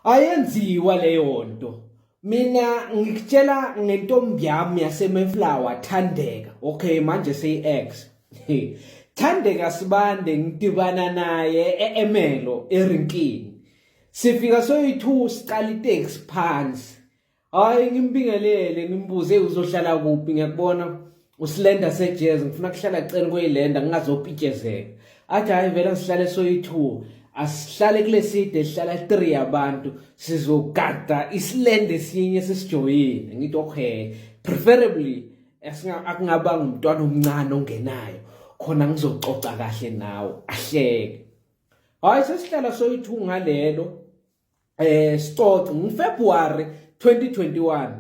Ayenziwa leyo nto. Mina ngikutshela ngentombi yami yaseMayflower, Thandeka. Okay, manje seyi-ex. Thandeka Sibande, ngidibana naye e-Emelo erinkini. Sifika soyi-2, siqala iteksi phansi. Hayi, ngimbingelele, ngimbuze uzohlala kuphi. Ngiyakubona usilenda sejazz, ngifuna kuhlala ceni kweyilenda ngingazopitshezeka. Athi hayi, vele sihlale soyi-2, asihlale kuleside, sihlala 3 abantu, sizogada isilende esinye sesijoyine. Ngithi okay, preferably akungaba ngumntwana omncane ongenayo khona, ngizococa kahle nawe. Ahleke. Hayi, sesihlala soyi-2 ngalelo, sicoce ngoFebruary 2021,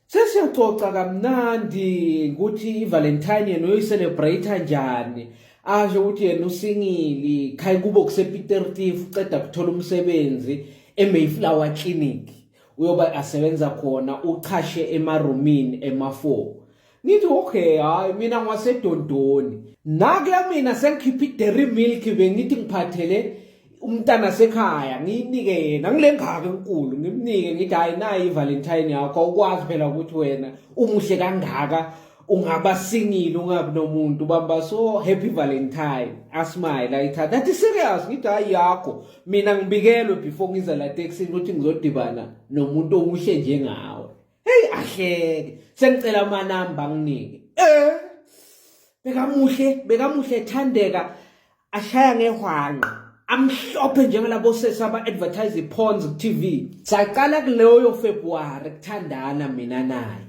sesiyacoca kamnandi ukuthi iValentine yena uyoyicelebrate kanjani. Asho ukuthi yena u-single, khaya kubo kusePiet Retief, uceda kuthola umsebenzi eMayflower Clinic, uyoba asebenza khona, uchashe emarumini ema4. Ngithi okay, hayi, mina ngwasedondoni nakuya, mina sengikhipha i-Dairy Milk, bengithi ngiphathele umntana sekhaya, ngiyinike yena ngile ngaka enkulu, ngimnike, ngithi hayi, nayi iValentine yakho, awukwazi phela ukuthi wena umuhle kangaka ungaba single ungabi nomuntu, bamba so, happy Valentine. Asmile, ayithatha, athi serious? Ngithi hayi, yakho, mina ngibikelwe before ngiza la taxini ukuthi ngizodibana nomuntu omuhle njengawe. Hey, ahleke, sengicela amanamba, nginike. Bekamuhle, bekamuhle Thandeka, ashaya ngehwanqa, amhlophe njengalabo sesi aba-advertise i-Ponds ku-TV. Saqala kuleyo February kuthandana mina naye.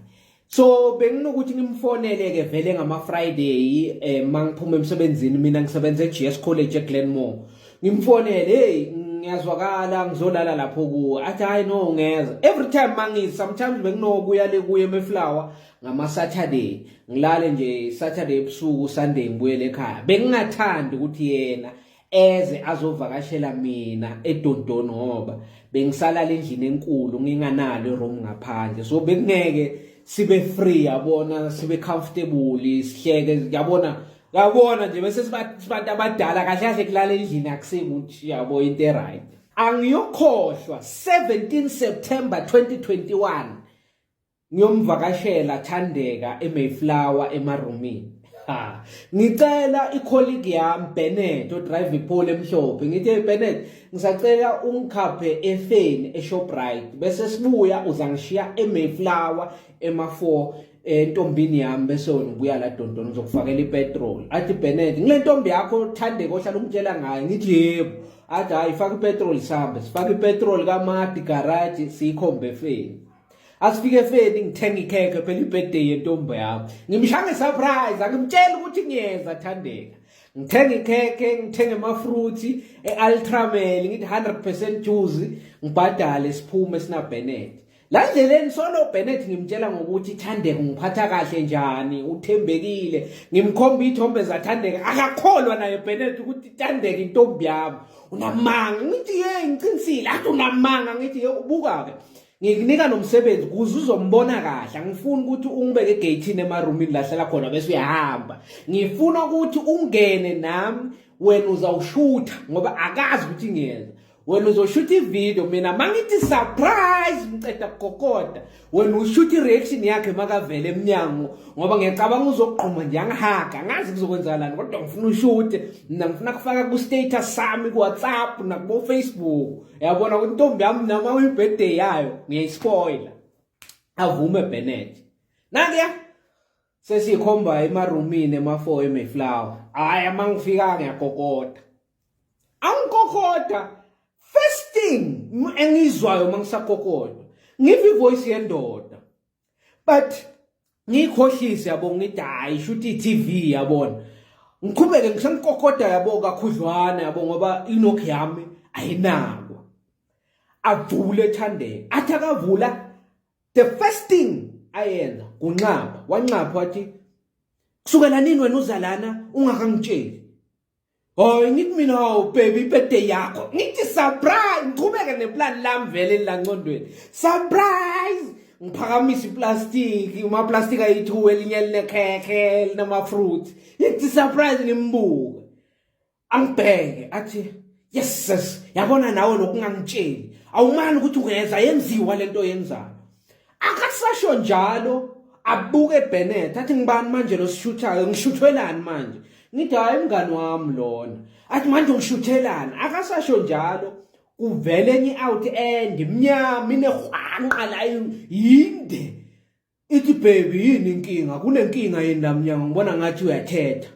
So benginokuthi ngimfonele-ke vele ngama-Friday mangiphuma emsebenzini, mina ngisebenza e-GS College eGlenmore, ngimfonele, hey, ngiyazwakala, ngizolala lapho kuwe. Athi hayi no, ungeza every time mangithi. Sometimes benginokuya le kuye eMayflower ngama-Saturday, ngilale nje Saturday ebusuku, Sunday ngibuyele ekhaya. Bengingathandi ukuthi yena eze azovakashela mina eDondoni ngoba bengisalala endlini enkulu, nginganalo iroom ngaphandle, so bekungeke sibe free, yabona, sibe comfortable, sihleke, yabona, yabona nje, bese sibantu abadala kahle kahle, kulala endlini akusekuthi, yabo, into eright. Angiyokhohlwa, 17 September 2021, ngiyomvakashela Thandeka eMayflower emarumini. Ha, ngicela icolleague yami Bennett odrive iPolo emhlophe, ngithi hey Bennett, ngisacela ungikhaphe efeni eShoprite, bese sibuya uzangishiya eMayflower ema4 entombini yami, bese wena ubuya la Dondon, ngizokufakela ipetrol. Athi Bennett, ngile ntombi yakho Thandeka ohlala ungitshela ngayo? Ngithi yebo. Athi hayi, faka ipetrol, sihambe sifake ipetrol kaMadi garage, siyikhombe efeni. Asifike efeni, ngithenga ikhekhe phela, ibirthday yentombi yami, ngimshaya ngesurprise, angimtsheli ukuthi ngiyeza Thandeka. Ngithenga ikhekhe, ngithenga ama-fruits e-Ultramel, ngithi 100% juice, ngibhadale, siphume sina Bennett. La ndleleni solo Bennett ngimtshela ngokuthi Thandeka ungiphatha kahle njani, uthembekile, ngimkhomba iy'thombe zaThandeka, akakholwa naye Bennett ukuthi Thandeka intombi yami. Unamanga? Ngithi ye, ngiqinisile. Athi unamanga. Ngithi ye, ubuka-ke, ngikunika nomsebenzi kuze uzombona kahle, angifuni ukuthi ungibeke egeyithini emarumini lahlala khona bese uyahamba, ngifuna ukuthi ungene nami, wena uzawushutha ngoba akazi ukuthi ngiyeza, wena uzoshutha ivideo, mina mangithi surprise ngiceda kugogoda, wena ushutha i-reaction yakhe makavele emnyango, ngoba ngiyacabanga uzokugquma nje angihaga, angazi kuzokwenzakalani, kodwa ngifuna ushuthe, mina ngifuna kufaka ku-status sami ku-WhatsApp nakubo-Facebook, yabona ukuthi intombi yami noma uyi-birthday yayo ngiyayispoila. Avume Bennett. Nankuya sesikhomba emarumini ema-4 eMayflower. Hhayi, uma ngifika ngiyagogoda, angikokoda, first thing engizwayo uma ngisakokoda, ngiva ivoice yendoda, but ngiyikhohlise, yabo, ngithi hayi, shuthi i-TV, yabona. Ngiqhubeke ngisangikokoda, yabo, kakhudlwana, yabo, ngoba iknock yami ayinakwa. Avule Thandeka. Athi akavula, the first thing ayenza kunxapha, wanxapha, wathi kusukela nini wena uzalana ungakangitsheli? Hayi, ngithi mina hawu baby, ibirthday yakho. Ngithi surprise, ngiqhubeke neplan lami vele lancondweni, surprise, ngiphakamisa iplastic, ama-plastic ayi-two, elinye linekhekhe linama-fruit, ngithi surprise. Ngimbuke, angibheke, athi yes sis, yabona nawe lokungangitsheli. Awumani ukuthi ungeza yenziwa lento oyenzayo. Akasasho njalo, abuke Bennett athi, "Ngibani manje lo sishuthayo? Ngishuthwelani manje?" Ngithi, "Hayi, mngani wami lona." Athi, "Manje ungishuthelani?" Akasasho njalo, kuvele enye out end mnyama, inehwanqa la, yinde. Ithi, "Baby, yini inkinga? Kunenkinga yini la mnyango? Ngibona ngathi uyathetha."